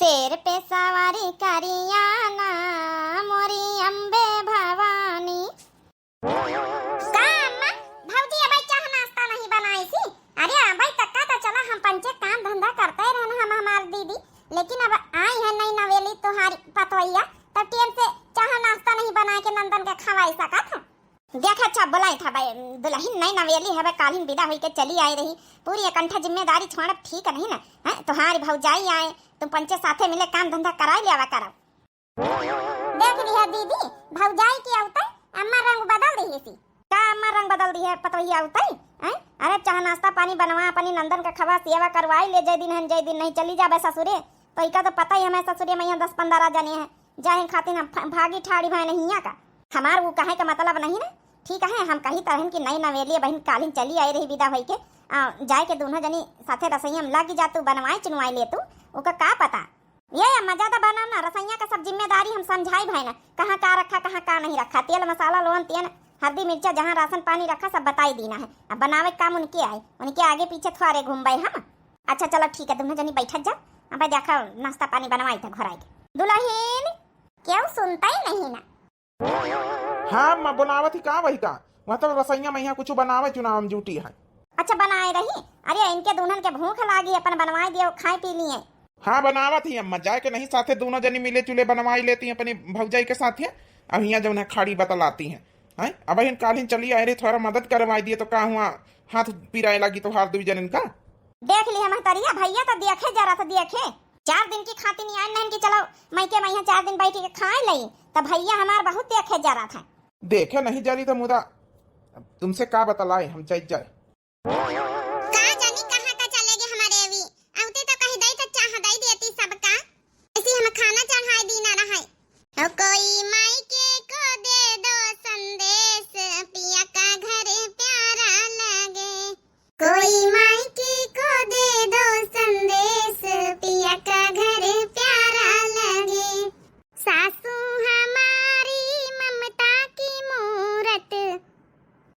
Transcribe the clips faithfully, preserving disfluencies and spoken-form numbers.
शेर पे सवारी करियाना, मोरी अम्बे भवानी। का अम्मा, भौजी अबे चाह नाश्ता नहीं बनाइसी? अरे अबे तक्का तो चला, हम पंचे काम धंधा करते रहन हम हमार दीदी, लेकिन अब आई है नई नवेली तोहारी पतवैया, तो टेम से चाह नाश्ता नहीं बनाए के नंदन के खवाई सकत है। देख अच्छा बोलाई था भाई, दुलहिन नई नवेली हवे, कालिन विदा होई के चली आए रही, पूरी एकंठा जिम्मेदारी छोड़ब ठीक नहीं ना, हैं? तोहारी भौजाई आए, तुम पंचे साथे मिले काम धंधा कराई लियावा करब। देख लिहा दीदी, भौजाई की अउतै अम्मा रंग बदल दिहिसी। का अम्मा रंग बदल दिहे पतोहिया अउतै? हैं? अरे चाह नाश्ता पानी बनवा, अपनी नंदन का खवा, सेवा करवाई ले, जय दिन हन जय दिन नहीं चली जाबे ससुरे। तो इका तो पता ही हमें ससुरे में यहाँ दस पन्द्रह जने हैं, जाए खातिर हम फ-, भागी ठाड़ी भाई नहीं का। हमार वो कहे का मतलब नहीं ना, ठीक है, हम कही तरहन की नई नवेली बहिन कालिन चली आई रही विदा होई के, आ, जाए के दोनों जनी साथे रसोईया में लागी जा तू, बनवाए चुनवाए ले तू, ओका का पता। ये अम्मा, ज्यादा बनाओ ना, रसोइया का सब जिम्मेदारी हम समझाई भाई ना, कहाँ का रखा, कहाँ का नहीं रखा, तेल मसाला, लोन तेन, हल्दी मिर्चा, जहाँ राशन पानी रखा, सब बताई दीना है। अब बनावे के काम उनके आए, उनके आगे पीछे थोड़े घूमबे हम। अच्छा चलो ठीक है, दोनों जनी बैठत जा, अब देखा नाश्ता पानी बनवाई था घर आए के। दुलहिन, केहू सुनता ही नहीं ना। हाँ अम्मा, बनावत ही का वही का? वहाँ तो रसोइया में यहाँ कुछ बनावे चुनाव में ड्यूटी है। अच्छा बनाए रही। अरे इनके दुल्हन के भूख लागी, अपन बनवाए दियो, खाए पी लिए। हाँ बनावत ही अम्मा, जाए के नहीं साथे दोनों जनी मिले चुले बनवाई लेती हैं अपनी भौजाई के साथ है। अब यहाँ जौन है खाड़ी बतलाती हैं, हैं? अब इन कालिन चली आए रही, थोड़ा मदद करवाई दिए तो का हुआ, हाथ पिराए लागी तोहार दुई जनिन का। देख ली हम तरिया भैया तो देखे जरा तो देखे, चार दिन की खातिर नहीं आए नहीं कि चलो मैं के मैं यहाँ चार दिन बैठ के खाए लई, तब भैया हमार बहुत देखे जरा था। देखे नहीं जा रही तो मुदा अब तुमसे का बतलाए, हम जाई जाए। का जानी कहाँ का चले गए हमारे अभी, अउते तो कही दई तो चाह दई देती सबका, ऐसी हम खाना चढ़ाए दी ना रहे। ओ कोई माई के को दे दो संदेश, पिया का घर प्यारा लगे। कोई माई के को दे दो संदेश, पिया का घर प्यारा लगे। सासू हमारी ममता की मूरत,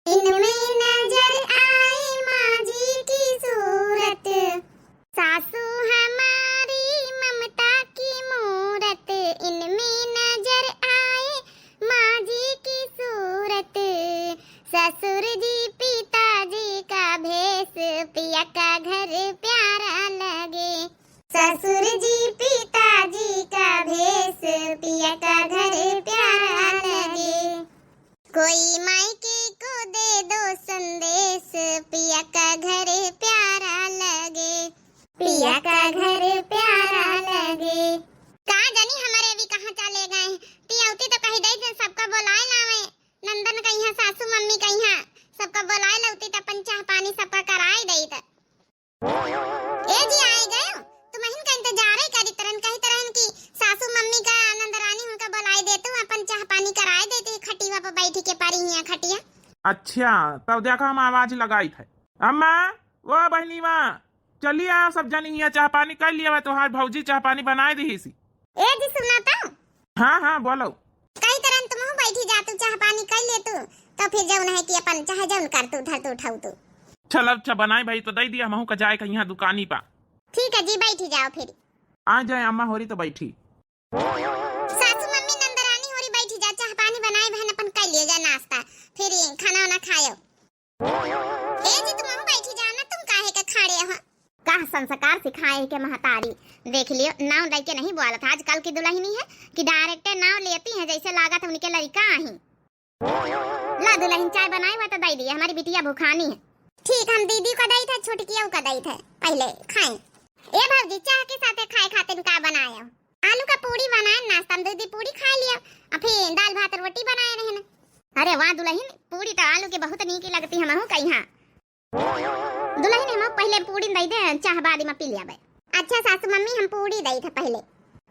इनमें नजर आई माँ जी की सूरत। सासू हमारी ममता की मूरत, इनमें नजर आए माँ जी की सूरत। ससुर जी पिताजी का भेष, पिया का घर प्यारा लगे। ससुर जी पिताजी का भेष, पिया का घर प्यारा लगे। कोई मायके को दे दो संदेश, पिया का घर प्यारा लगे, पिया का घर प्यारा लगे। का जानी हमारे अभी कहाँ चले गए हैं। ती अउती तो कही दई दे सबका बोलाए लावे, नंदन कहिया, सासू मम्मी कहिया, सबका बोलाए लउती तो अपन चाह पानी सबका कराए दई त। ए जी, आए गयो। तुमहिन का इंतजारे करी तरन, कही तरन कि सासू मम्मी का नंदरानी उनका बुलाए देतू, अपन चाह पानी कराए देती, खटिया पर बैठी के परी हिया खटिया। अच्छा, तब देखा हम आवाज लगाई थे। अम्मा, ओ बहनी माँ, चली आओ सब जनी हिया, चाह पानी कर लिया, तोहार भौजी चाह पानी बनाए दी सी। ए जी, सुना तो। हाँ, हाँ, बोलो। कही तरन तुमहू बैठी जा, तू चाह पानी कर ले तू, तो फिर जौन है कि अपन चाहे जौन कर तू, धर तू, उठाऊ तू। चल, अच्छा बनाए भाई, तो दे दिया, हमहू का जाए कहीं दुकानी पा। ठीक है जी, बैठी जाओ फिर। आ जाए अम्मा होरी तो बैठी। सासू मम्मी नंदरानी होरी बैठी जा, चाह पानी बनाए बहन अपन कर लिए जा नाश्ता, फिर खाना वाना खायो। ए जी, तुम बैठी जाओ ना, तुम काहे के खड़े हो? का संस्कार सिखाए के महतारी, देख लियो, नाव दे के नहीं बोलत। आजकल की दुल्हनी है कि direct नाव लेती है, जैसे लागत है उनके लड़का आही। ला दुल्हन, चाय बनाए हुआ तो दे दिए, हमारी बिटिया भुखानी है। ठीक, हम दीदी का दई थे, छोटकिया का दई थे, पहले खाए। ए भौजी, चाह के साथे खाए खातिर का बनाए हो? आलू का पूड़ी बनाए, नाश्ता में दीदी पूड़ी खा लिया, और फिर दाल भात रोटी बनाए रहे ना। अरे वाह दुल्हन, पूड़ी तो आलू के बहुत नीक लगती, हमहू कही हाँ। दुल्हन, हम पहले पूड़ी दे दे, चाह बाद में पी लिया बे। अच्छा सासू मम्मी, हम पूड़ी दे थे पहले।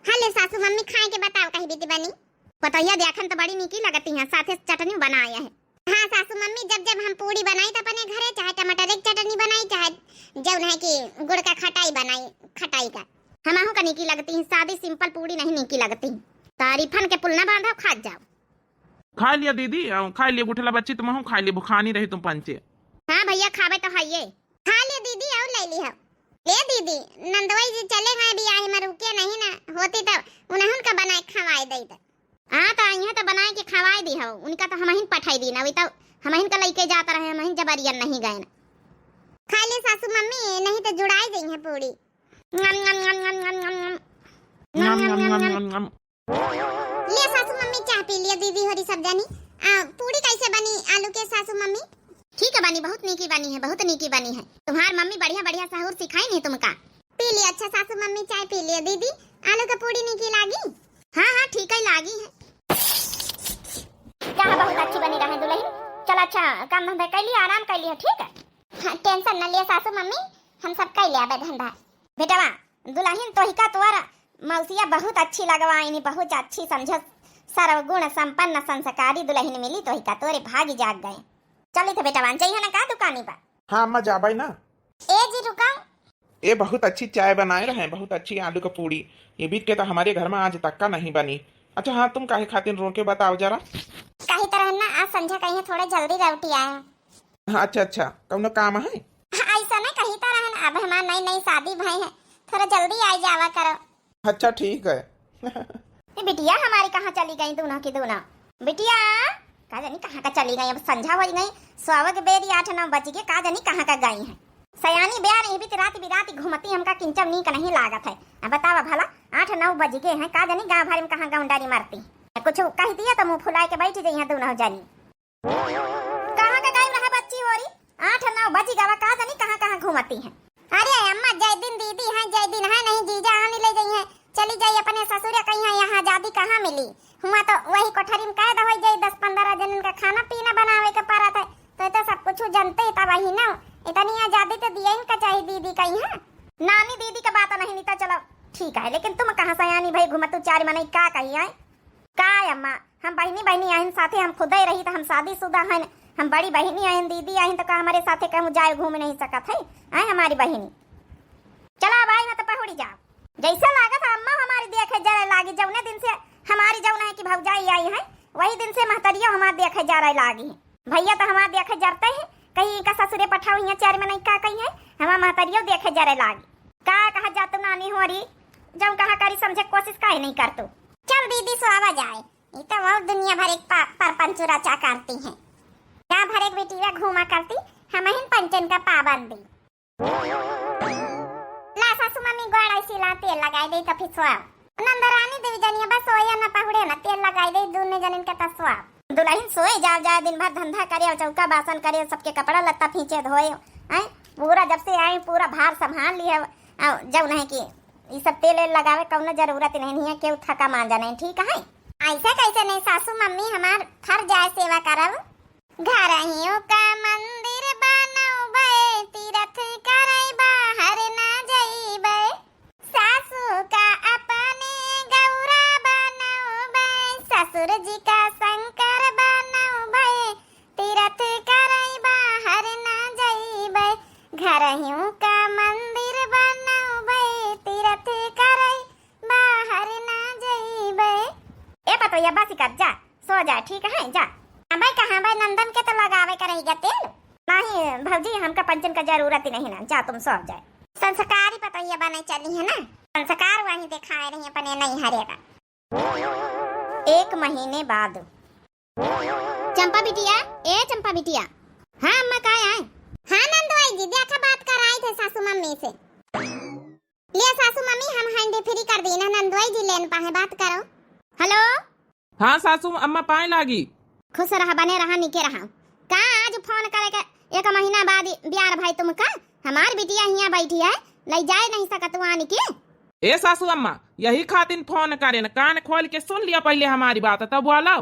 हाँ ले सासू मम्मी, खाए के बताओ कही बीती बनी। पतोहिया देखन तो बड़ी नीकी लगती है, साथे चटनी बनाए है। हाँ सासू मम्मी, जब जब हम पूड़ी बनाई तो अपने घरे चाहे टमाटर एक चटनी बनाई, चाहे जौन है कि गुड़ का खटाई बनाई, खटाई का। हमहू का नीकी लगती है, सादी simple पूड़ी नहीं नीकी लगती। तारीफन के पुल ना बांधो, खा जाओ। खा लिया दीदी, अउ खा लिया गुठला बच्ची, तुमहू खा लिया, भुखानी रही तुम पंचे। हाँ भैया, खाबे तो हइये। खा ले दीदी, और ले ली हम। ले दीदी, नंदवाई जी चले गए बियाहे में, रुके नहीं ना, होती तो उन्हन का बनाए खवाए देइत। हाँ, तो अइहें तो बनाए के खवाए दी हो, उनका तो हमहिन पठाई दी ना, वही तो हमहिन का लइके जात रहे, हमहिन जबरियन नहीं गए ना। खा ले सासू मम्मी, नहीं तो जुड़ाई जइहें पूड़ी। नम, नम, नम। ले सासू मम्मी, चाह पी लिया दीदी होरी सब जानी। आ, पूड़ी कैसे बनी आलू के सासू मम्मी? ठीक है बनी, बहुत नीकी बनी है, बहुत नीकी बनी है। तुम्हार मम्मी बढ़िया बढ़िया सहूर सिखाई नहीं तुमका। पी लिया, अच्छा सासू मम्मी चाय पी लिया। दीदी, आलू के पूड़ी नीकी लागी? हाँ, हाँ, ठीक है लागी है। चाह बहुत अच्छी बनी रहे दुलहिन। चल अच्छा, काम धंधा कर लिया, आराम कर लिया, ठीक है? हाँ, tension न लिया सासू मम्मी, हम सब कर लिया बे धंधा। बेटवा, दुलहिन तोहिका तोर मौसिया बहुत अच्छी लगवाइनी, बहुत अच्छी समझो, सर्वगुण संपन्न संस्कारी दुलहिन मिली तोहिका, तोरे भागी जाग गए। चली थे बेटवा, जइहे ना का दुकानी पर? हाँ अम्मा, जाबै ना। ए जी रुका। ए बहुत अच्छी चाय बनाए रहे, बहुत अच्छी आलू का पूड़ी। ये बीत के तो हमारे घर में आज तक का नहीं बनी। अच्छा हाँ, तुम काहे खातिर रोके बताओ जरा। कही तरह ना आज संझा कहीं थोड़े जल्दी लौटी आए। हाँ, अच्छा अच्छा, कौनो काम है? हाँ, ऐसा ना कही तरह ना, अब हमार नई नई शादी भई है, थोड़ा जल्दी आ जावा करो। अच्छा ठीक है। ए बिटिया हमारी कहाँ चली गई दूना की दूना? बिटिया, का जानी कहाँ का चली गई, अब संझा हो गई, सोवक बेरी आठ नौ बज गए, का जानी कहाँ का गई है। सयानी ब्याह नहीं बीत रात बिरात घूमती, हमका किंचम नीक नहीं लागत है। अब बतावा भला, आठ नौ बज गए हैं, का जानी गाँव भर में कहाँ गौंडारी मरती। कुछ कह दिया तो मुँह फुलाए के बैठ जाई हैं दोनों जनी। कहाँ का गई रहा बच्ची होरी? आठ नौ बज गवा, का जानी कहाँ कहाँ घूमती हैं। अरे अम्मा, जय दिन दीदी हैं, जय दिन है नहीं जीजा आने ले गई हैं, चली जाई अपने ससुरे कहीं है, यहाँ आजादी कहाँ मिली? हुआ तो वही कोठरी में कैद हो जाई, दस पन्द्रह जनन का खाना पीना बनावे के पड़त है, तो, तो सब कुछ जनते ही तब वही ना, इतनी आजादी तो दिया इनका चाहिए दीदी कहीं है। नानी दीदी का बात नहीं नीता, चलो ठीक है, लेकिन तुम कहाँ सयानी भई घूमतू चार मनई का कही है? का अम्मा, हम बहिनी बहिनी आहिन साथे, हम खुदे रही तो हम शादीशुदा हन, हम बड़ी बहिनी आहिन, दीदी आहिन तो का हमारे साथे कहूँ जाए घूम नहीं सकत है? आए हमारी बहिनी, चला अब आई मत पहुड़ी जाओ। जैसे लागत है अम्मा हमारी देखे जरे लागी, जौने दिन से हमारी जौन है कि भौजाई आई है, वही दिन से महतरियो हमार देखे जरे लागी। भैया तो हमार देखे जरते हैं, कहीं इनका ससुरे पठाओ यहाँ चार मनई का कही है, हमार महतरियो देखे जरे लागी। का कहा जातू नानी होरी, जौन कहा करी समझे कोशिश काहे नहीं करतू? चल दीदी सोवा जाए, ई तो और दुनिया भर एक पा-, परपंच रचा करती हैं। गाँव भर एक बिटिया घूमा करती, हमहिन पंचन का पाबंदी। ला सासू मम्मी गोड़ ऐसी ला तेल लगाई दे तो फिर सोवा। नंदरानी देवी जनिया बस सोया न पहुड़े न तेल लगाई दे दोनों जनिन के तो सोवा। दुलहिन सोए जाओ, जाए दिन भर धंधा करे और चौका बासन करे और सबके कपड़ा लत्ता फींचे धोए, हैं? पूरा जब से आए पूरा भार संभाल लिए, आ, जौन है कि ई सब तेल वेल लगावे कौनो जरूरत नहीं है, केहू थका मांजा नहीं, ठीक है? ऐसे कैसे नहीं सासू मम्मी, हमार फर्ज आए सेवा करब। घरहियों का मंदिर बनौबे, तीरथ करई बाहर ना जइबे। सासू का अपने गौरा बनौबे, ससुर जी का शंकर बनौबे, तीरथ करई बाहर ना जइबे। घरहियों का मंदिर बनौबे, तीरथ करई बाहर ना जइबे। ए पतोहिया, बस कर जा, सो जा, ठीक है, जा। अबे कहाँ बे, नंदन के तो लगावे के रही गया तेल। नहीं भौजी, हमका पंचन का जरूरत ही नहीं ना, जा तुम सो जाए। संस्कारी पतोहिया बने चली है ना, संस्कार वहीं दिखाए रही अपने नहीं हरे का। एक महीने बाद। चंपा बिटिया, ए चंपा बिटिया। हाँ अम्मा, का आए? हाँ नंदोई जी, देखा बात कराई थे सासू मम्मी से। ले सासू मम्मी, हम hands free कर दी ना, नंदोई जी लेन पाए, बात करो। हेलो। हाँ सासू अम्मा, पाए लागी। खुश रहा, बने रहा, निके रहा। का आज फोन करे के एक महीना बाद ब्याह भाई तुमका? हमार बिटिया हियाँ बैठी है, ले जाए नहीं सकत वानी के। ए सासू अम्मा, यही खातिर फोन करेन, कान खोल के सुन लिया पहले हमारी बात, तब बोलो।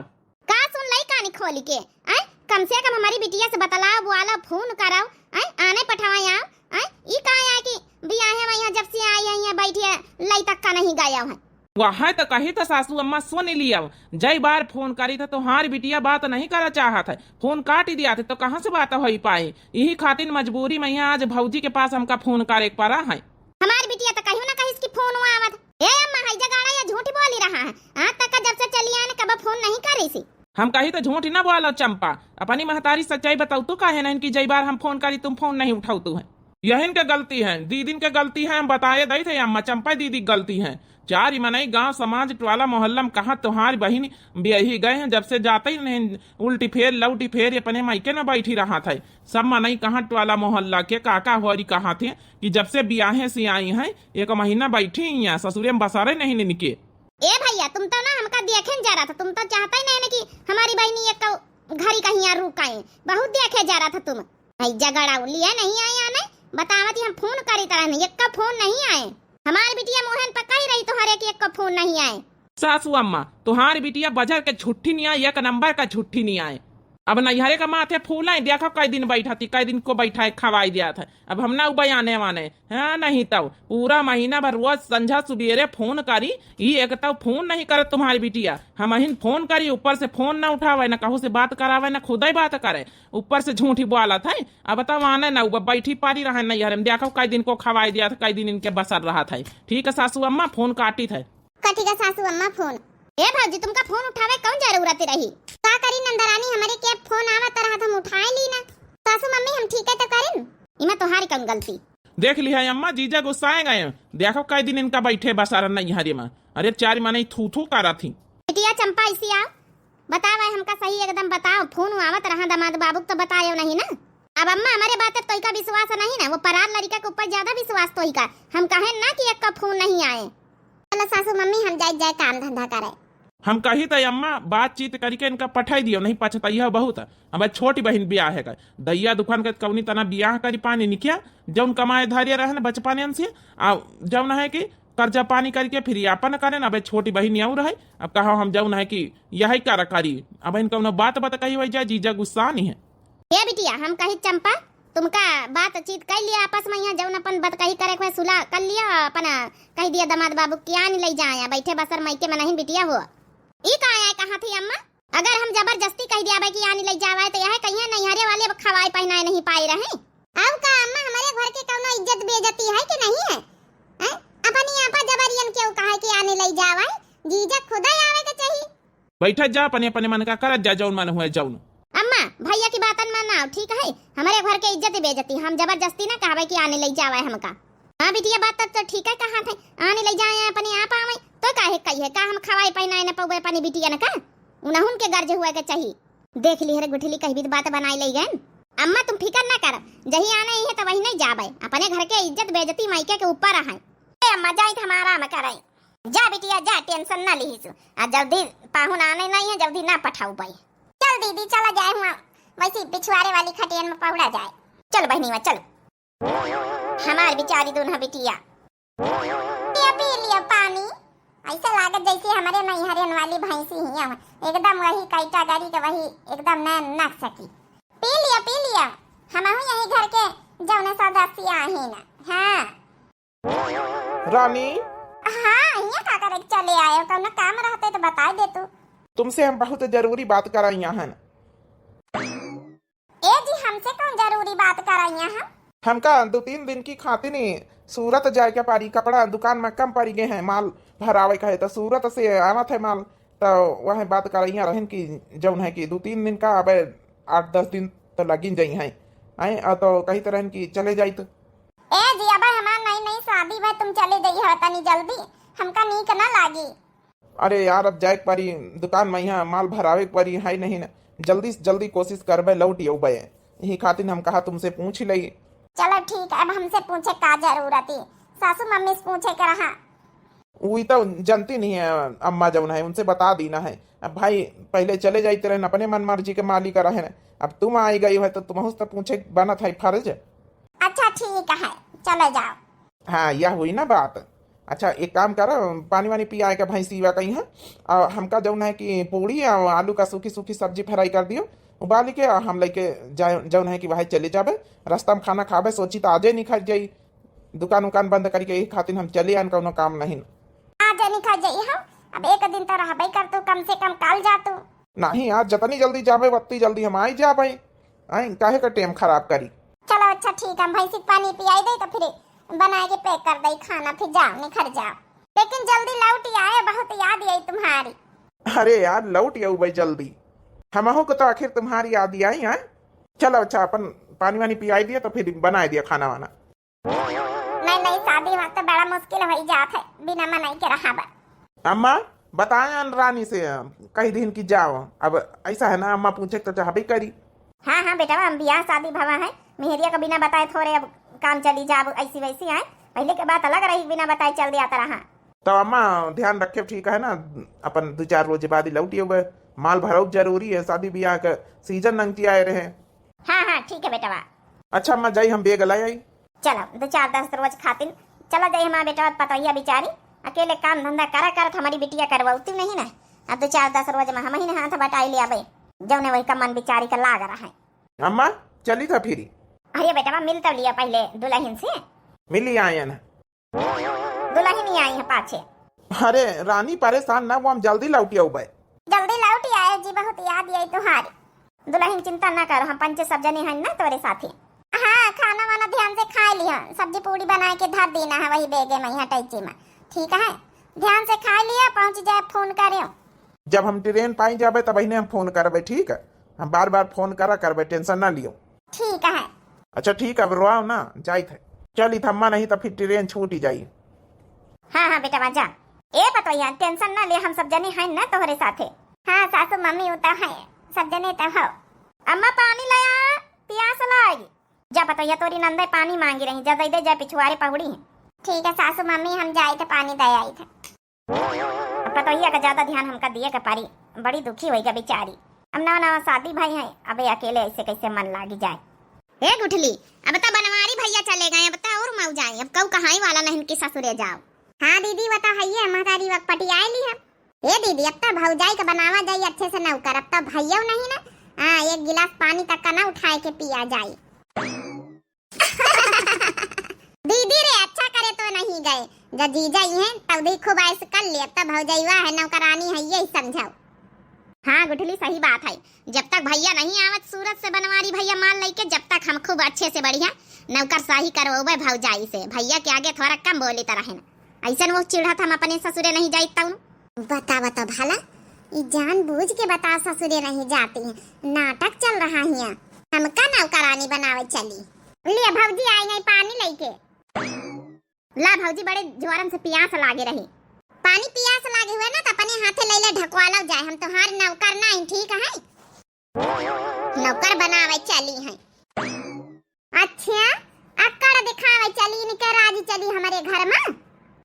का सुन लई कान खोल के? आय, कम से कम हमारी बिटिया से बतलाओ, बोलाओ, फोन कराओ, आय, आने पठावा आओ, आय, ई का है कि बियाहे में यहाँ जब से आई है, यहाँ बैठी है, लई तक का नहीं गया है। वह तो कही तो सासू अम्मा सुन लिया, जय बार फोन करी था तोहार बिटिया बात नहीं करा चाहत है, फोन काट दिया थे तो कहाँ से बात हो पाई? यही खातिर मजबूरी में यहाँ आज भौजी के पास हमका फोन करे के पड़ा है। हमार बिटिया तो कहियो ना कहिस कि फोन आवत। ए अम्मा, हई जगाड़ा या झूठ बोली रहा है। आज तक का जब से चली आए ना, कब फोन नहीं करी सी। हम कही तो झूठ ना बोलो चंपा, अपनी महतारी सच्चाई बताओ तो काहे नहीं कि जई बार हम फोन करी तुम फोन नहीं उठाओ तू है। यहिन के गलती है, दीदिन के गलती है, हम बताए दई थे अम्मा, चंपा दीदी के गलती है। चारि मनई गाँव समाज टोला मोहल्ला में कहाँ तोहार बहिन बियाही गए हैं, जब से जाते ही नहीं उल्टी फेर लौटी फेर अपने मायके न बैठी रहत है। सब मनई कहाँ टोला मोहल्ला के काका होरी कहाँ थे कि जब से बियाहे से आई हैं एक महीना बैठी ही हैं ससुरे में बसरे नहीं इनके। ए भैया, तुम तो ना हमका देखे जा रहा था, तुम तो चाहता ही नहीं ना कि हमारी बहिनी एक घड़ी कहीं यहाँ रुकाए। बहुत देखे जा रहा था तुम। भाई झगड़ा लिए नहीं आए आने, बतावत ही हम फोन करी तरह नहीं, एक फोन नहीं आए। हमारी बिटिया मोहन पर कही रही तोहरे कि एक फोन नहीं आए। सासू अम्मा, तोहार बिटिया बजर के झूठी नहीं आए, एक नंबर का झूठी नहीं आए। अब नैहरे का माथे फूलाए, देखो कई दिन बैठा थी, कई दिन को बैठा है, खवाई दिया था। अब हम ना उबयाने वाने, हाँ, नहीं तब पूरा महीना भर रोज संझा सुबेरे फोन करी, ई एक तब फोन नहीं करत तुम्हारी बिटिया, हम अहिन फोन करी, ऊपर से फोन ना उठावे, ना कहू से बात करावे, ना खुदे बात करे, ऊपर से झूठी बोलत है। अब तब आने ना, उब बैठी पारी रहे नैहरे में, देखो कई दिन को खवाई दिया था, कई दिन इनके बसर रहा था। ठीक है सासू अम्मा, फोन काटी था। कथी का सासू अम्मा फोन? ए भौजी, तुमका फोन उठावे कौन जरूरत रही? का करी नंदरानी, हमरे के फोन आवत रहा, हम उठाए ली ना। सासू मम्मी, हम ठीक है तो करिन, इमा तोहारी कौन गलती? देख लिहा अम्मा, जीजा गुस्साए गए। देखो कई दिन इनका बैठे बसारन नैहरे में। अरे चार मनई थू थू करत ही। बिटिया चंपा, इसी आओ, बतावा हमका सही एकदम बताओ, फोन आवत रहा दामाद बाबू के तो बतायो नहीं ना। अब अम्मा, हमारे बात पे तोहिका विश्वास नहीं ना, वो परार लड़का के ऊपर ज्यादा विश्वास तोहिका। हम कहे ना कि एक का फोन नहीं आए। चलो सासू मम्मी, हम जाए जाए काम धंधा करे। हम कही त अम्मा, बातचीत करके इनका पठाई दियो, नहीं पछताइया बहुत। अब छोटी बहिन बियाह है का, दैया दुकान के कौनी तना बियाह करी पानी निकिया, जौन कमाए धारिया रहे न बचपन से, आ जौन है कि कर्जा पानी करके फिर आपन करे न। अब छोटी बहिन यऊ रहे, अब कहा हम जौन है कि यही कर करी, अब इनका उन्हें बात बत कही वही जाए, जीजा गुस्सा नहीं है। ए बिटिया, हम कही चंपा, तुमका बातचीत कर लिया आपस में, यहाँ जौन अपन बतकही करे के होए सुलह कर लिया, अपन कह दिया दामाद बाबू कि आनी ले जाए, बैठे बसर मायके में नहीं बिटिया हो। ई का आए कहा थी अम्मा, अगर हम जबरदस्ती कह दिया बे कि आनी ले जावे तो यह कहिए नैहरे वाले अब खवाए पहनाए नहीं पाए रहे। अब का अम्मा, हमारे घर के कौनो इज्जत बेइज्जती है कि नहीं है? हैं? अपनी आपा जबरियन क्यों कहे कि आनी ले जावे, जीजा खुदा आवे के चाहिए। बैठत जा, अपने अपने मन का करत जा, जौन मन हुए जौन। अम्मा, भैया की बातन में ना आओ, ठीक है? हमारे घर के इज्जत बेइज्जती, हम जबरदस्ती ना कहबे कि आने ले जावे हमका। हाँ बिटिया, बात तब तो ठीक है कहा थे, आने ले जाए अपने आप आवे, तो काहे कही है का हम खवाए पहनाए न पौबे अपनी बिटियन का? उनहुन के गर्ज हुए के चाहिए। देख ली हरे गुठली कही भी तो बात बनाए ले गए। अम्मा तुम फिकर ना कर, जही आने ही है तो वही नहीं जाबे, अपने घर के इज्जत बेइज्जती मायके के ऊपर है। ए अम्मा, जाइत हम आराम करे। जा बिटिया जा, टेंशन ना लिहिसु। आ जल्दी पाहुन आने नहीं है, जल्दी ना पठाऊ पाई। चल दीदी, चला जाए हुआ, वैसी पिछवारे वाली खटियन में पहुड़ा जाए। चल बहनी, चल। हमार बिचारी दून है बिटिया। ये पी लिया पानी। ऐसा लागत जैसे हमारे नैहरियन वाली भैंसी ही है, एकदम वही कैटागरी के वही, एकदम नैन नक्श की। पी लिया, पी लिया। हमहू यही घर के जौने सदस्य आही ना। हाँ। रानी। हाँ, यहाँ का करे के चले आए हो? कौनो काम रहते तो बताए दे तू। तुमसे हम बहुत जरूरी बात कराइया हन। ए जी, हमसे कौन जरूरी बात कराइया हम? हमका दो तीन दिन की खातिर ही सूरत जाए के पड़ी, कपड़ा दुकान में कम पड़ी गए हैं, माल भरावे का है, तो सूरत से आवत है माल, तो वह बात कराइया रहन कि जौन है कि दो तीन दिन का, अब आठ दस दिन तो लगिन जाई हैं, आए, आ, तो कही तो रहन कि चले जाई तो। ए जी, अब हमार नई नई शादी भा, तुम चले जाई हो तनी जल्दी, हमका नीक ना लागी। अरे यार, अब जाए के परी दुकान में, यहाँ माल भरावे के परी, है नहीं ना, जल्दी से जल्दी कोशिश करबे लौट अउबे, यही खातिर हम कहा तुमसे पूछ लई। चलो ठीक है, अब हमसे पूछे का जरूरत है, सासू मम्मी से पूछे के रहा। वही तो जानती नहीं है अम्मा जौन है, उनसे बता दीना है। अब भाई पहले चले जाते रहन, अपने मन मर्जी के मालिक रहे न, अब तुम आई गई है तो तुमहू से तो पूछे बनत है फर्ज। अच्छा ठीक है, चले जाओ। हाँ, यह हुई ना बात। अच्छा, एक काम कर, पानी वानी पियाए के भैंसीवा कहीं है, और हमका जौन है कि पूड़ी और आलू का सूखी सूखी सब्जी फ्राई कर दियो, उबाल के, और हम लेके जाए, जौन है कि वही चले जाबे, रास्ता में खाना खाबे, सोची तो आजे निकल जाई, दुकान उकान बंद करके, यही खातिर हम चले आन, कौनो काम नहीं। आजे निकल जाई हम, अब एक दिन तो रहबे कर तू, कम से कम कल जा तू। नहीं, आज जतनी जल्दी जाबे, उतनी जल्दी हम आई जाबे, आई काहे का टाइम खराब करी। चलो अच्छा ठीक है, भैंसी के पानी पियाई दे तो फिर बनाए के पैक कर दे खाना, फिर जाओ निखर जाओ, लेकिन जल्दी लौट आए, बहुत याद आई तुम्हारी। अरे यार, लौट आऊ भाई जल्दी, हमहू को तो आखिर तुम्हारी याद आई है। चलो अच्छा, अपन पानी वानी पियाई दिया तो फिर बनाए दिया खाना वाना। नई नई शादी ई बात तो बड़ा मुश्किल होइ जात है, बिना मनई के रहा बा। अम्मा, बताएन रानी से, कहि दिन कि जाओ। अब ऐसा है ना, अम्मा पूछे तो चाहबे करी। हाँ, हाँ बेटवा, हम बियाह शादी भवा है, मेहरिया के बिना बताए थोड़े अब काम चली जाब ऐसी वैसी आए। पहले के बात अलग रही, बिना बताए चल दिया तरह। तो अम्मा ध्यान रखे, ठीक है ना, अपन दो चार रोज बाद ही लौटी हुए, माल भरौक जरूरी है, शादी बियाह का सीजन नंगटी आए रहे। हाँ, हाँ, ठीक है बेटवा। अच्छा अम्मा, जाई हम बेग लाई आई। चलो, दो चार दस रोज खातिर चला जाई हमार बेटवा, पतोहिया बिचारी अकेले काम धंधा करा करत हमारी बिटिया करवौती नहीं ना। अब दो चार दस रोज में हम ही ना हाथ बटाई ले आबे, जौने वही का मन बिचारी का लाग रहा है। अम्मा, चली था फिरी। अरे बेटवा, मिल तो लिया पहले दुल्हन से। मिली आयन। दुल्हन ही आई है पाछे। अरे रानी, परेशान ना, वो हम जल्दी लौटी आउबे। जल्दी लौटी आए जी, बहुत याद आई तुम्हारी। दुल्हन चिंता ना करो, हम पंचे सब जने हैं ना तोरे साथे। हाँ, खाना वाना ध्यान से खाए लिया, सब्जी पूड़ी बनाए के धर देना है वही बेगे में, यहाँ टैची में, ठीक है? ध्यान से खाए लिया, पहुँच जाए फोन करियो। जब हम ट्रेन पाई जाबे तब इन्हें हम फोन करबे, ठीक है? हम बार बार फोन करा करबे, टेंशन ना लियो। ठीक है। अच्छा ठीक है, अब रोआओ ना, जाइत है। चली थम्मा, नहीं तो फिर ट्रेन छूट ही जाई। हाँ, हाँ बेटवा, जा। ए पतोहिया, टेंशन ना ले, हम सब जने हैं ना तोहरे साथे। हाँ सासू मम्मी, उ तो है, सब जने तो हो। अम्मा पानी लाया, पियास लागी। जा पतोहिया, तोरी नंदे पानी मांगी रही, जा दे दे, जा पिछुआरे पहुड़ी है। ठीक है सासू मम्मी, हम जाइत है पानी दे आइत है। अब पतोहिया का ज्यादा ध्यान हमका दिए के परी, बड़ी दुखी होइगा बेचारी। अब नवा नवा शादी भई है, अबे अकेले ऐसे कैसे मन लागी जाए। ए गुठली, अब तो बनवारी भैया चले गए, अब तो और मऊ जाए, अब कऊ कहाई वाला नहीं कि ससुरे जाओ। हाँ दीदी, वो तो है ये, महतारी वक पटियाए ली हम। ए दीदी, अब तो भौजाई का बनावा जाई अच्छे से नौकर, अब तो भैया नहीं ना, हाँ, एक गिलास पानी तक का ना उठाए के पिया जाई। दीदी रे, अच्छा करे तो नहीं गए, जब जीजा ही हैं तब भी खूब ऐश कर ले, अब तो भौजैया है, नौकरानी है, यही समझो। हाँ गुठली, सही बात है, जब तक भैया नहीं आवत सूरत से बनवारी भैया माल लेके, जब तक हम खूब अच्छे से बढ़िया नौकरशाही करवबे भौजाई से। भैया के आगे थोड़ा कम बोली तरह है ना, ऐसन वो चिढ़त हम अपने ससुरे नहीं जाइत तउन। बता, बता भला, ई जानबूझ के बता ससुरे नहीं जाती है, नाटक चल रहा हिया। हमका नौकरानी बनावे चली। ले भौजी आई गई पानी लेके। ला भौजी, बड़े जोरन से पियास लागे रही। पानी पियास लागे हुए ना तो अपने हाथे ले ले ढकवा लो जाए, हम तोहार नौकर नहीं, ठीक है? नौकर बनावे चली हैं। अच्छा, अकड़ दिखावे चली, इनके राज चली हमारे घर में।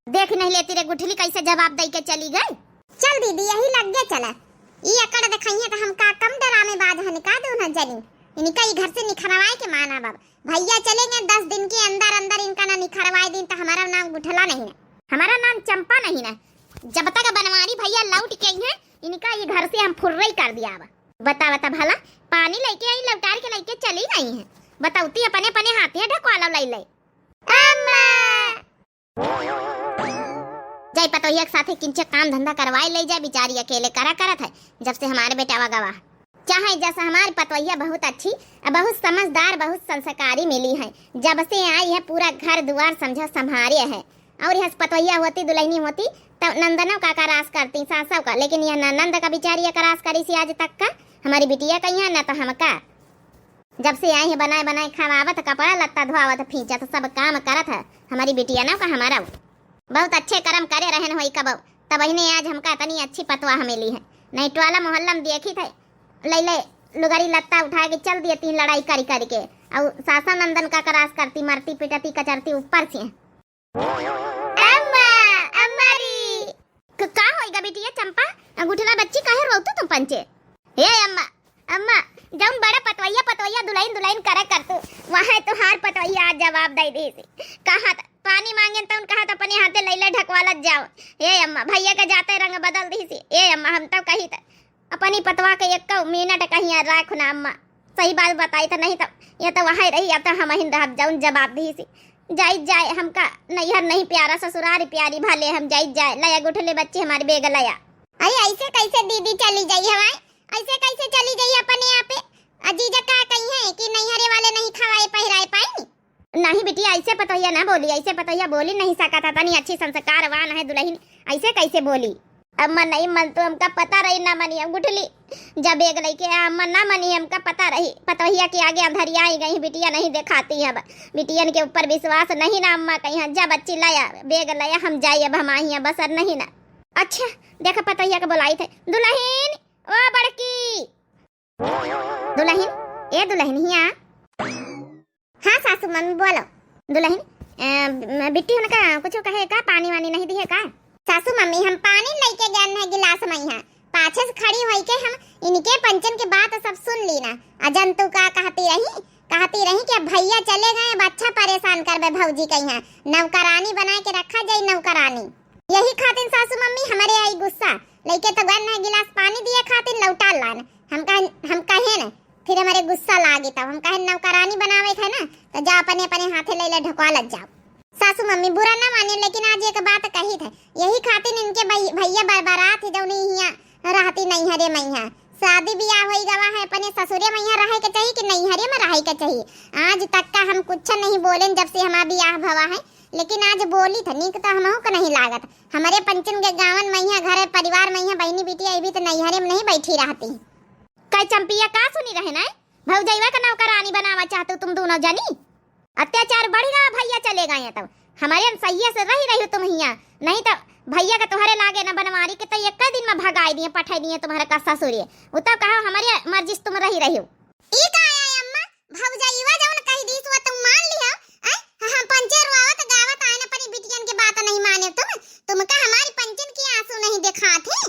देख नहीं लेती रे गुठली, कैसे जवाब दे के चली गई। चल दीदी, यही लग गए चला। ई अकड़ दिखाइए तो हम का कम डरामेबाज हन का दोनों जनी? इनका ई घर से निखरवाए के माना बाब। भैया चलेंगे दस दिन के अंदर अंदर, इनका ना निखरवाए दिन तो हमारा नाम गुठला नहीं ना, हमारा नाम चंपा नहीं ना। जब तक बनवारी भैया लौट के आई हैं, इनका ये घर से हम फुर्रई कर दिया। अब बता, बता भला, पानी लेके आई, लौटार के लेके चली गई हैं। बतौती अपने अपने हाथे ढकवाला ले ले। अम्मा! जाई पतोहिया के साथे किंचे काम धंधा करवाए ले जाए, बिचारी अकेले करा करत है, जब से हमारे बेटावा गवा। चाहे जस हमारी पतोहिया बहुत अच्छी, बहुत समझदार, बहुत संस्कारी मिली है, जब से आई है पूरा घर दुआर समझा संभारे है। और यह पतोहिया होती, दुल्हनी होती, तब नंदनों का, का रास करती, सासव का, लेकिन यह ननंद का बिचारी का रास करी सी आज तक का, हमारी बिटिया का यहाँ न तो हमका। जब से आई है बनाए बनाए खवावत, कपड़ा लत्ता धोआवत, फींचत, सब काम करत है हमारी बिटिया ना का हमारा। बहुत अच्छे कर्म करे रहन होई कबो, तब इन्हें आज हमका इतनी अच्छी पतवाह मिली है। नहीं टोला मोहल्ला में देखी थे, ले ले लुगरी लत्ता उठा के चल दिए तीन लड़ाई करी करी के। और सासा नंदन का करास करती, मरती पिटती कचरती ऊपर से। अम्मा, अम्मा री। क-, का होइगा बिटिया चंपा? अंगूठला बच्ची काहे रोतू तुम पंचे? हे अम्मा, अम्मा, जौन बड़ा पतवैया, पतवैया दुलहिन, दुलहिन करे करतू, वहाँ तुहार पतवैया आज जवाब दे दी सी। कहा त, पानी मांगेन त उन कहा त अपने हाथे लैले ढकवालत जाओ। हे अम्मा, भैया के जाते रंग बदल दी सी। हे अम्मा, हम तो कही त, अपनी पतवा के एक मिनट कहीं राख ना अम्मा। सही बात बताई त नहीं त ये त वहाँ रही, अब त हम ही रहब जौन जवाब दी सी। जाई जाए, हमका नैहर नहीं प्यारा, ससुराल प्यारी, भले हम जाई जाए। लया गुठले बच्ची हमारी बेग लया। अरे ऐसे कैसे दीदी चली जाई हवाई? ऐसे कैसे चली जाई अपने आपे? आ जीजा का कही है कि नैहरे वाले नहीं खवाए पहिराए पाई? नहीं बिटिया, ऐसे पतोहिया ना बोली, ऐसे पतोहिया बोली नहीं सकत है, तनी अच्छी संस्कारवान है दुलहिन, ऐसे कैसे बोली? अम्मा नहीं मन तो हमका पता रही ना मनी, हम गुठली जा बेग लइके आ, अम्मा ना मनी, हमका पता रही, पतोहिया के आगे अंधरिया आई गई, बिटिया नहीं देखाती अब। बिटियन के ऊपर विश्वास नहीं ना अम्मा कहिया, जा बच्ची लया, बेग लया, हम जाई, अब हम आई, बसर नहीं ना। अच्छा, देखा पतोहिया के बोलाई थे, दुलहिन, ओ बड़की, दुलहिन, ए दुलहिन, हिया। हाँ सासू मम्मी बोलो। दुलहिन, अ, म-, बिट्टी हुनका कुछ कहे का, पानी वानी नहीं दिहे का? सासू मम्मी, हम पानी लइके गए हैं गिलास में यहाँ, पाछे से खड़ी होई के हम इनके पंचन के बात सब सुन ली ना। अजन तू का कहती रही, कहती रही कि अब भैया चले गए, अब अच्छा परेशान करबे भौजी कहिया, नौकरानी बनाए के रखा जाई नौकरानी। यही खातिर सासू मम्मी हमरे आई गुस्सा, लइके तो गन है गिलास पानी दिए खातिर लौटा लान। हम कह, हम कहे न, फिर हमरे गुस्सा लागे तब हम कहे नौकरानी बनावे थे ना, तो जा अपने अपने हाथे ले ले ढकवा लग जाओ। सासू मम्मी बुरा ना माने, लेकिन आज एक बात कही थे, यही खातिर इनके भई-, भैया बरबरात है जौनी हिया रहती नैहरे मैया। शादी बियाह होई गवा है, अपने ससुरे मैया रहे के चाहिए कि नैहरे में रहे के चाहिए। आज तक का हम कुछ नहीं बोलेन जब से हमारा बियाह भवा है, लेकिन आज बोली थे, नीक तो हमहू के नहीं लागत। हमरे पंचन के गावन मैया, घरे परिवार मैया, बहिनी बिटिया अभी तो नैहरे में नहीं बैठी रहती। कै चंपिया का सुनी रहे ना, भौजैवा का नौकरानी बनावा चाहतू तुम दोनों जनी? अत्याचार बढ़ गया, भैया चले गए हैं तब। हमारे हम सही से रही रही तुम हिया, नहीं तो भैया का तुम्हारे लागे ना बनवारी के तो एक दिन में भगाई दिए, पठाई दिए तुम्हारे का ससुरे। वो तो कहा हमारे मर्जी से तुम रही रही हो। ई का आया अम्मा, भौजैवा जौन कही दीस वो तुम मान लियो। हैं? हम पंचे रोवत गावत आए न, अपनी बिटियन के बात नहीं माने तुम। तुमका हमारी पंचन की आंसू नहीं दिखात है।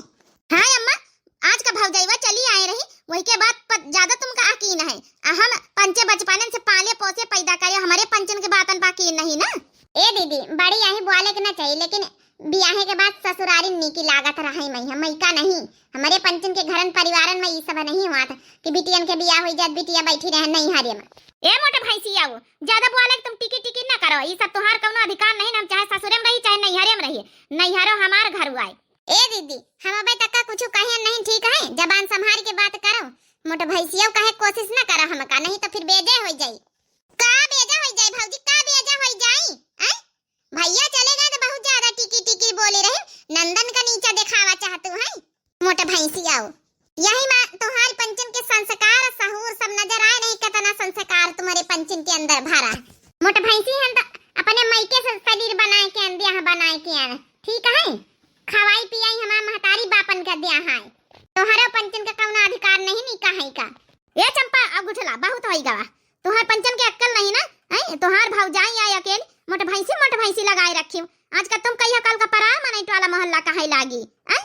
हाँ अम्मा, आज का भौजैवा चली आए रही, वही के बाद प-, ज्यादा तुमका यकीन है। आ हम पंचे बचपनन से पाले पोसे पैदा करे, हमारे पंचन के बातन पा यकीन नहीं ना। ए दीदी, बड़ी यही बोले के ना चाहिए, लेकिन बियाहे के बाद ससुरारी नीकी लागत रहे मैया, मैका नहीं। हमरे पंचन के घरन परिवारन में ई सब नहीं हुआ था कि बिटियन के बियाह होई जात, बिटिया बैठी रहे नैहरे में। ए मोटे भैंसिया, वो ज्यादा बोले के तुम टिकी टिकी ना करो, ई सब तुहार कौनो अधिकार नहीं, हम चाहे ससुरे में रही, चाहे नैहरे में रही, नैहरो हमार घर हुआ है। ए दीदी, हम अबे तक का कुछ कहे नहीं, ठीक है, जबान संभाल के बात करो। मोटे भैंसिया कहे कोशिश ना करो हमका, नहीं तो फिर बेजे हो जाई। का बेजा होई जाई भौजी, का बेजा होई जाई? हैं? भैया चले गए तो बहुत ज्यादा टिकी टिकी बोली रही, नंदन का नीचा दिखावा चाहतू है, मोट भैंसिया। यही माँ तुम्हारी पंचन के संस्कार सहूर सब नजर आए नहीं, कितना संस्कार तुम्हारे पंचन के अंदर भरा है। मोट भैंसी हम तो अपने मायके से शरीर बनाए के आन, देह बनाए के आन, ठीक है, खवाई पियाई हमार महतारी बापन का देह है, तोहरे पंचन का कौनो अधिकार नहीं, नहीं कहे का। ए चंपा, अब गुठला बहुत होई गवा। तुहार पंचन के अक्कल नहीं ना, हैं? तुहार भौजाई आय अकेल, मोट भैंसी, मोट भैंसी लगाए रखी। आज का तुम कहियो, कल का पराया मनई टोला मोहल्ला कहे लागी, हैं?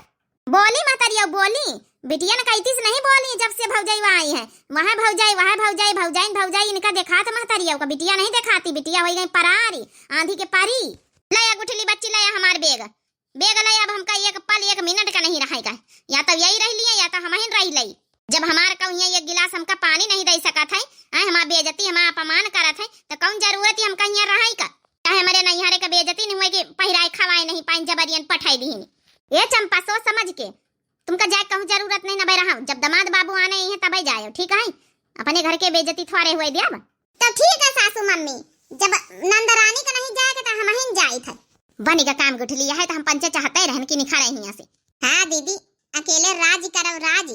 बोली महतरिया, बोली। बिटिया न कहती से नहीं बोली, जब से भौजाई आई है। वह भौजाई, वह भौजाई, भौजाई न भौजाई, इनका देखात महतरिया का बिटिया नहीं देखाती, बिटिया होई गई परारी, आंधी के परी। लया गुठली बच्ची, लया हमार बेग। बेग लई, अब हमका एक पल, एक मिनट का नहीं रहे का। या तो यही रह लिए, या तो हमहिन रह लई। जब हमार कौन एक गिलास हमका पानी नहीं दे सकत है, आए हमार बेइज्जती, हमार अपमान करत है, तो कौन जरूरत है हमका यहाँ रहे का? चाहे हमारे नैहरे का बेइज्जती नहीं हुए कि पहिराए खवाए नहीं पाइन, जबरियन पठाई दीहिन। ए चंपा, सोच समझ के, तुमका जाए कहूँ जरूरत नहीं ना बैरहा, जब दामाद बाबू आने ही है तबे जाए, ठीक है? अपने घर के बेइज्जती थोड़े हुए दिया। तो ठीक है सासू मम्मी, जब नंदरानी का नहीं जाए के तो हमहिन जाइत है। बनी का काम गुठली है तो हम पंचे चाहते रहन की निखा रही यहाँ से। हाँ दीदी, अकेले राज करब राज।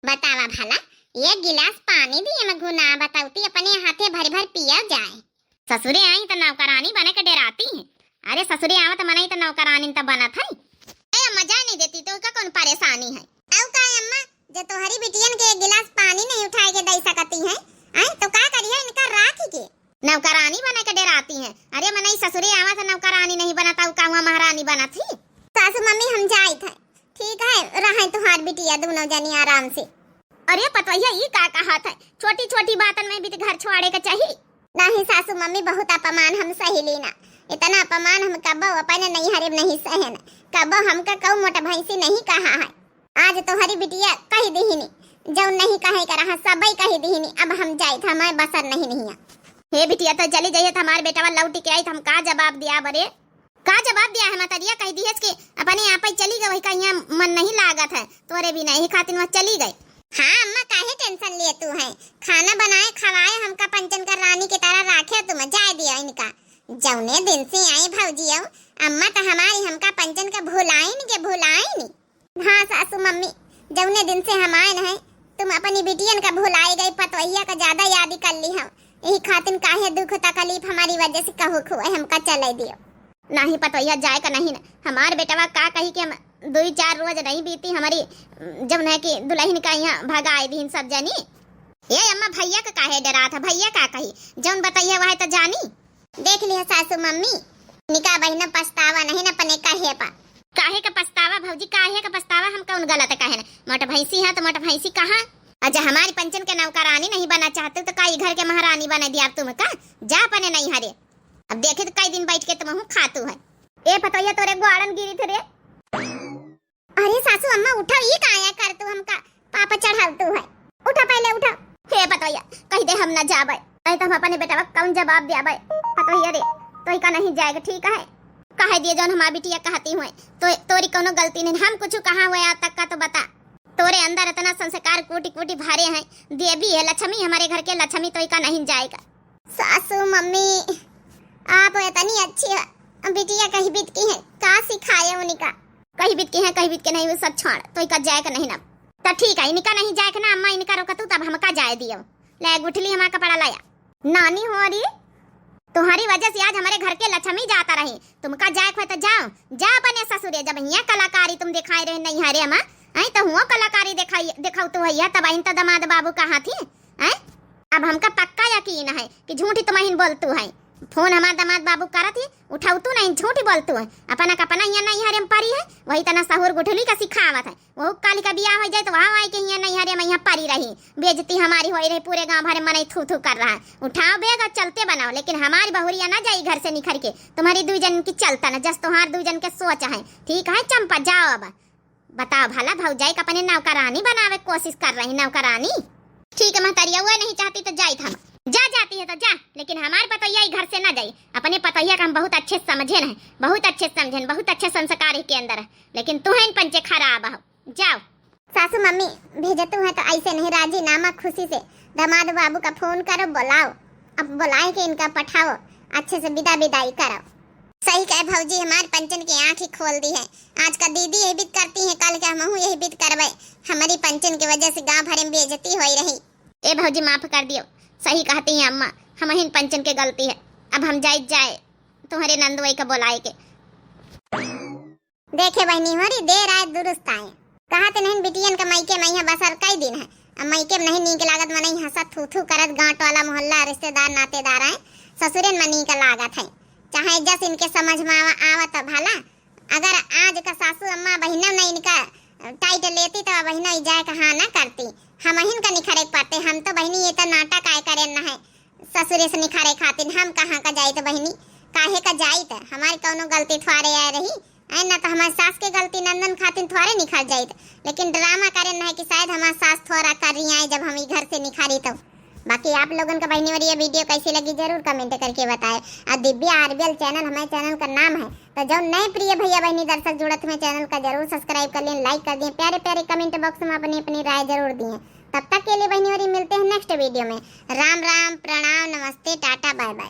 बतावा भला, एक गिलास पानी दिए में गुना बताउती अपने हाथे भर भर पिया जाए। ससुरे आई तो नौकरानी बने के डेराती है। अरे ससुरे आवत मनई तो नौकरानी तो बनत है। ए अम्मा जाए नहीं देती तो का कौन परेशानी है? अउ का अम्मा, जे तोहरी बिटियन के एक गिलास पानी नहीं उठाए के दे सकती हैं, आए तो का करिए इनका राख के? नौकरानी बने के डेराती हैं। अरे मनई ससुरे आवा तो नौकरानी नहीं बनत, अउ का हुआ महारानी बनत ही? सासू मम्मी हम जाइत है, ठीक है, रहे तुहार बिटिया दोनों जनी आराम से। अरे पतोहिया ई का कहत है, छोटी छोटी बातन में भी तो घर छोड़े के चाहिए। नहीं सासू मम्मी, बहुत अपमान हम सही लेना, इतना अपमान हम कबो अपने नैहरे में नहीं सहन, कबो हमका कऊ मोट भैंसी नहीं कहा है। आज तोहरी बिटिया कह दिहिनी, जौन नहीं कहे के रहा, सबई कह दिहिनी। अब हम जाइत, हमारे बसर नहीं निहिया। हे बिटिया, तो चली जाइए, तो हमारे बेटवा लौट के आई, तो हम का जवाब दिया बरे? का जवाब दिया है मतरिया? कह दिहस कि अपने आप ही चली गई, वही का यहाँ मन नहीं लागत है तोरे बिना, यही खातिर वह चली गई। हाँ अम्मा, काहे टेंशन लिए तू है? खाना बनाए, खवाए, हमका पंचन का रानी की तरह राखे, तुम जाए दिया इनका। जौने दिन से आई भौजी, अउ अम्मा तो हमारी हमका पंचन का भुलाइन के भुलाइन। हाँ सासू मम्मी, जौने दिन से हम आए न हैं, तुम अपनी बिटियन का भुलाए गई, पतोहिया का ज्यादा याद कर ली हम। यही खातिन काहे दुख तकलीफ हमारी वजह से कहू खुए हमका चले दियो। नाही पतोहिया, जाए का नहीं न। हमार बेटवा का कही कि हम दुई चार रोज नहीं बीती हमारी, जौन है कि दुल्हन का यहाँ भगाए दीन सब जनी। ए अम्मा, भैया का काहे डरात है? भैया का कही, जौन बतैया वह तो जानी। देख लिया सासू मम्मी, निका बहिना पछतावा नहीं न अपने कहे पा। काहे का पछतावा भौजी, काहे का पछतावा? हम कौन गलत कहे न? मोट भैंसी है तो मोट भैंसी कहा। अच्छा, हमारी पंचन के नौकरानी नहीं बना चाहते तो का ई घर के महारानी बना दिया अब तुमका? जा अपने नैहरे। अब देखे तो कई दिन बैठ के तुमहू खातू है। ए पतोहिया, तोरे ग्वाड़न गिरी थे रे। अरे सासू अम्मा, उठाओ, ई काया कर तू हमका पाप चढ़ावतू है। उठा, पहले उठा। हे पतोहिया, कह दे हम न जाबे, नहीं तो हम अपने बेटवा कौन जवाब देबे। पतोहिया रे, तोही का नहीं जाएगा, ठीक है? कह दिए जौन हमार बिटिया कहती हुए, तो तोरी कौनो गलती नहीं, हम कुछ कहा हुए आज तक का तो बता। तोरे अंदर इतना संस्कार कोटि कोटि भरे हैं, देवी है लक्ष्मी, हमारे घर के लक्ष्मी, तोही का नहीं जाएगा। सासू मम्मी, आप इतनी अच्छी है, बिटिया कही बीत की है, का सिखाए उनका? कही बीत की है, कही बीत के नहीं, वो सब छोड़, तोही का जाए का नहीं ना। तो ठीक है, इनका नहीं जाए के ना अम्मा, इनका रोकतू तब हमका जाए दियो। ले गुठली हमारा कपड़ा लाया। नानी हो री, तुम्हारी वजह से आज हमारे घर के लक्ष्मी जाता रही। तुमका जाए को है तो जाओ, जा अपने ससुरे। जब यहाँ कलाकारी तुम दिखाए रहे नहीं हरे अम्मा, आई तो हुआ कलाकारी दिखाई, दिखाऊ तू है, तब आइन तो दामाद बाबू कहाँ थी? हैं? अब हमका पक्का यकीन है कि झूठी तुम आइन बोलतू है। फोन हमार दामाद बाबू करत ही, उठाऊ तू नहीं, झूठी बोलतू है। अपना का अपना यहाँ नहीं हरे में परी है, वही तना सहूर गुठली का सिखावत है। वो काली का बियाह हो जाए तो वहाँ आई के यहाँ नहीं हरे में यहाँ परी रही। बेइज्जती हमारी हो रही, पूरे गांव भरे मनई थू थू कर रहा है। उठाओ बैग और चलते बनाओ, लेकिन हमारी बहुरिया ना जाई घर से निखर के। तुम्हारी दू जन की चलता ना, जस तुम्हार दू जन के सोच है। ठीक है चंपा, जाओ अब। बताओ भला, भौजाई का अपने नौकरानी बनावे कोशिश कर रही, नौकरानी। ठीक है महतारिया, वो नहीं चाहती तो जाइत हम। जा जाती है तो जा, लेकिन हमारे पतोहिया ई घर से ना जाई। अपने पतोहिया का हम बहुत अच्छे से समझे न है, बहुत अच्छे से समझे न, बहुत अच्छे संस्कार के अंदर है, लेकिन तू है इन पंचे खराब हो। जाओ। सासू मम्मी, भेजतू है तो ऐसे नहीं, राजीनामा खुशी से। दामाद बाबू का फोन करो, बुलाओ, अब बुलाए के इनका पठाओ, अच्छे से विदा विदाई करो। सही कहे भौजी, हमार पंचन के आँख ही खोल दी है। आज का दीदी यही बीत करती है, कल के हमहू यही बीत करबे। हमारी पंचन की वजह से गांव भरे में बेइज्जती होई रही। ए भौजी, माफ कर दियो, सही कहती हैं अम्मा, हम ही पंचन के गलती है। अब हम जाए जाए तुम्हारे नंदुई का बुलाए के। देखे बहनी हो री, देर आए दुरुस्त आए। कहत नहीं बिटियन का मइके में यहाँ बसर कई दिन है। अब मइके में नहीं नीक लागत, मनई हंसत थू थू करत, गांव टोला मोहल्ला रिश्तेदार नातेदार आए, ससुरन में नीक लागत है। चाहे जस इनके समझ में आवा, आवत भला। अगर आज का सासू अम्मा बहिना नहीं इनका टाइट लेती तो बहिना ई जाए का हाँ ना करती। हम हिन का निखरे के पड़ते, हम तो बहनी ये तो नाटक आए करेन न है। ससुरे से निखारे खातिर हम कहाँ का जाइत बहिनी, काहे का जाइत? हमारी कौनो गलती थोड़े आए रही, ऐ ना तो हमारे सास के गलती नंदन खातिर थोड़े निखर जाइत, लेकिन ड्रामा करे न है कि शायद हमारे सास थोड़ा कर रही आए जब हम ई घर से निखारी तो। बाकी आप लोगन का बहनी और ये वीडियो कैसी लगी जरूर कमेंट करके बताए। और दिव्या आरबीएल चैनल हमारे चैनल का नाम है, तो जो नए प्रिय भैया बहनी दर्शक जुड़त हुए चैनल का जरूर सब्सक्राइब कर लें, लाइक कर दें, प्यारे प्यारे कमेंट बॉक्स में अपनी अपनी राय जरूर दिए। तब तक के लिए बहनी और मिलते हैं नेक्स्ट वीडियो में। राम राम, प्रणाम, नमस्ते, टाटा, बाय बाय।